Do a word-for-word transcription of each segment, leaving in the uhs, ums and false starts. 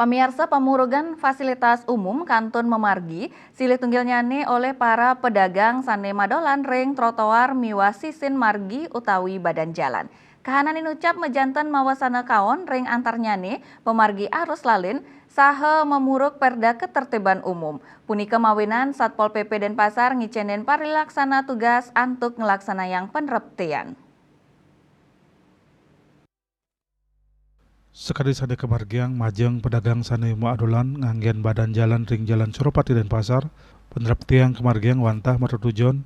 Pamiarsa, pamurugan fasilitas umum kantun mamargi, silih tunggilnyane oleh para pedagang sane madolan ring trotoar miwah sisin margi utawi badan jalan. Kahanan inucap majanten mawasana kaon ring antarnyane pamargi arus lalin saha mamurug perda ketertiban umum. Punika mawinan Satpol P P Denpasar ngicenin parilaksana tugas antuk nglaksanayang panreptian. Sakadi sane kamargiang majeng pedagang sane maadolan nganggen badan jalan ring Jalan Suropati Denpasar, panreptian kamargiang wantah matetujon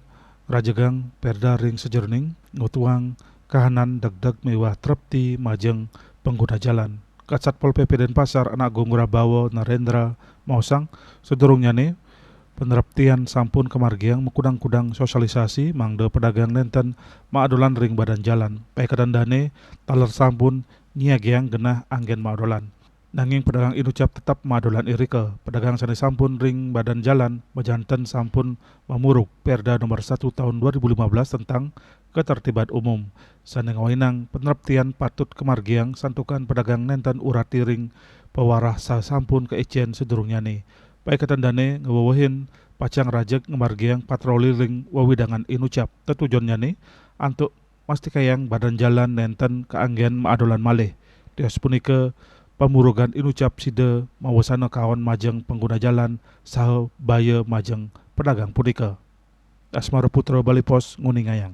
ngrajegang perda ring sajeroning ngutuhang kahanan degdeg miwah trepti majeng pangguna jalan. Kasat Pol P P Denpasar Anak Agung Ngurah Bawa Narendra maosang, sadurungnyane panreptian sampun kamargiang makudang-kudang sosialisasi mangda pedagang nenten maadolan ring badan jalan. Paiketan dane taler sampun nyiagiang genah anggen maadolan. Nanging pedagang inucap tetep maadolan irika. Pedagang sane sampun ring badan jalan majanten sampun mamurug Perda Nomor satu Tahun dua ribu lima belas tentang Ketertiban Umum, sane ngwainang panreptian patut kamargiang santukan pedagang nenten urati ring pawarah sasampun kaicen sadurungnyane. Paiketan dane ngwewehin pacang rajeg ngamargiang patroli ring wewidangan inucap. Tetujonnyane antuk mastikayang badan jalan nenten kaanggen maadolan malih. Tios punika pamurugan inucap sida mawasana kaon majeng pangguna jalan saha baya majeng pedagang punika. Asmara Putra, Bali Post, nguningayang.